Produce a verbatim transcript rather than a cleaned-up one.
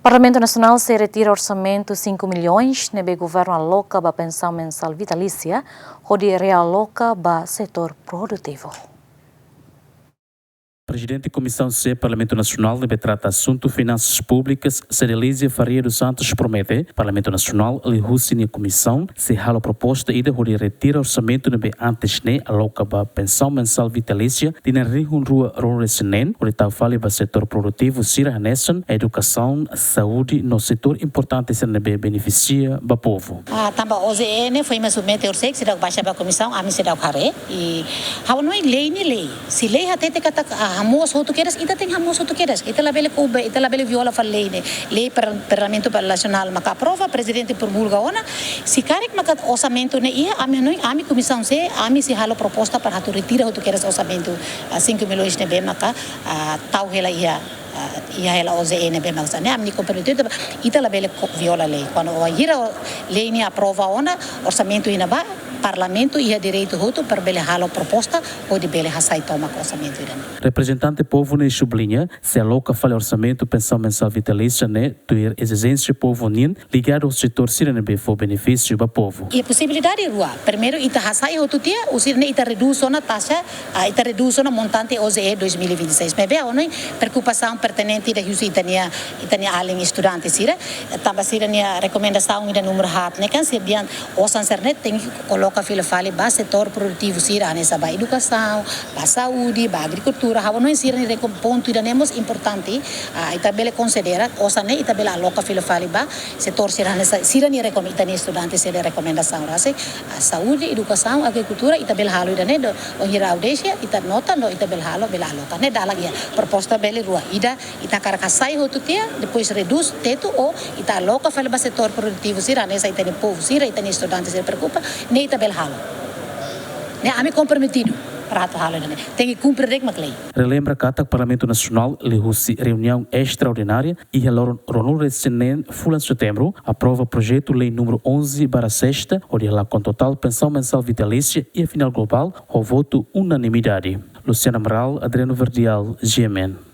Parlamentu Nasionál sei retira orsamentu cinco milhões ne'ebé governu aloka ba pensaun mensál vitalísia, hodi realoka ba setór produtivu. Prezidente Komisaun C Parlamentu Nasionál ne'ebé trata asuntu finansas públikas, Cedelizia Faria dos Santos, promete Parlamentu Nasionál liuhusi nia komisaun sei halo proposta ida hodi retira orsamentu ne'ebé antes ne'e aloka ba pensaun mensál vitalísia tinan rihun rua ruanulu-resin-neen, hodi tau fali ba setór produtivu sira hanesan edukasaun, saúde no setór importante sira ne'ebé benefisia ba povu. Ah, tanba O J E ne'e foin mak submete horisehik, seidauk baixa ba komisaun, ami seidauk haree. I ha'u hanoin lei ne'e lei. Se lei hatete katak, ah, hamoos hotu kedas, ita tenke hamoos hotu kedas. Ita labele kobe, ita labele viola fali lei ne'e. Lei per-, Parlamentu Nasionál maka aprova, Prezidente promulga ona. Se karik maka orsamentu ne'e iha, ami hanoin, ami komisaun C, ami sei halo proposta para atu retira hotu kedas orsamentu, ah, cinco milhões ne'ebé maka, ah, tau hela iha, ah, iha hela O J E ne'ebé maka hanesan ne'e, ami komprometidu, ita labele ko-, viola lei. Kuandu bainhira lei ne'e aprova ona, orsamentu iha ne'ebá, Parlamentu iha direitu hotu para bele halo proposta hodi bele hasai tomak orsamentu ida-ne'e. Reprezentante povu ne'e subliña, sei aloka fali orsamentu pensaun mensál vitalísia ne'e tuir ezijénsia povu nian, ligadu ho setór sira ne'ebé fó benefísiu ba povu. I posibilidade rua. Primeiru, ita hasai hotu tiha, husi ne'e ita redús ona taxa, ah, ita redús ona montante O J E dois mil e vinte e seis. Maibé ha'u hanoin preokupasaun pertinente ida husi ita-nia, ita-nia alin estudante sira, tanba sira-nia rekomendasaun ida númeru haat ne'e kan, sira dehan osan sira-ne'e tenke koloka fila fali ba setór produtivu sira, hanesan ba edukasaun, ba saúde, ba agrikultura. Ha'u hanoin sira-nia rekom-, pontu ida-ne'e mós importante, ah, ita bele konsidera, osan ne'e ita bele aloka fila fali ba setór sira, hanesan sira-nia rekom-, ita-nia estudante sira-nia rekomendasaun rasik, ah, saúde, edukasaun, agrikultura, ita bele halo ida-ne'e, do, bainhira audiénsia, ita nota, no ita bele halo, bele aloka. Ne'e dalan iha, proposta bele rua, ida, ita hakarak hasai hotu tiha, depois redús tetu, ou ita aloka fali ba setór produtivu sira, hanesan ita-nia povu sira, ita-nia estudante sira preokupa, ne'e ita bele halo. Ne'e ami komprometidu para atu halo ida-ne'e. Tenke kumpre de'it mak lei. Relembra katak Parlamentu Nasionál liuhusi reuniaun estraordinária iha loron ruanulu-resin-neen fulan Setembru aprova projetu lei númeru onze barra sexta, hodi halakon totál pensaun mensál vitalísia iha final globál ho votu unanimidade. Luciana Amaral, Adriano Verdial, G M N.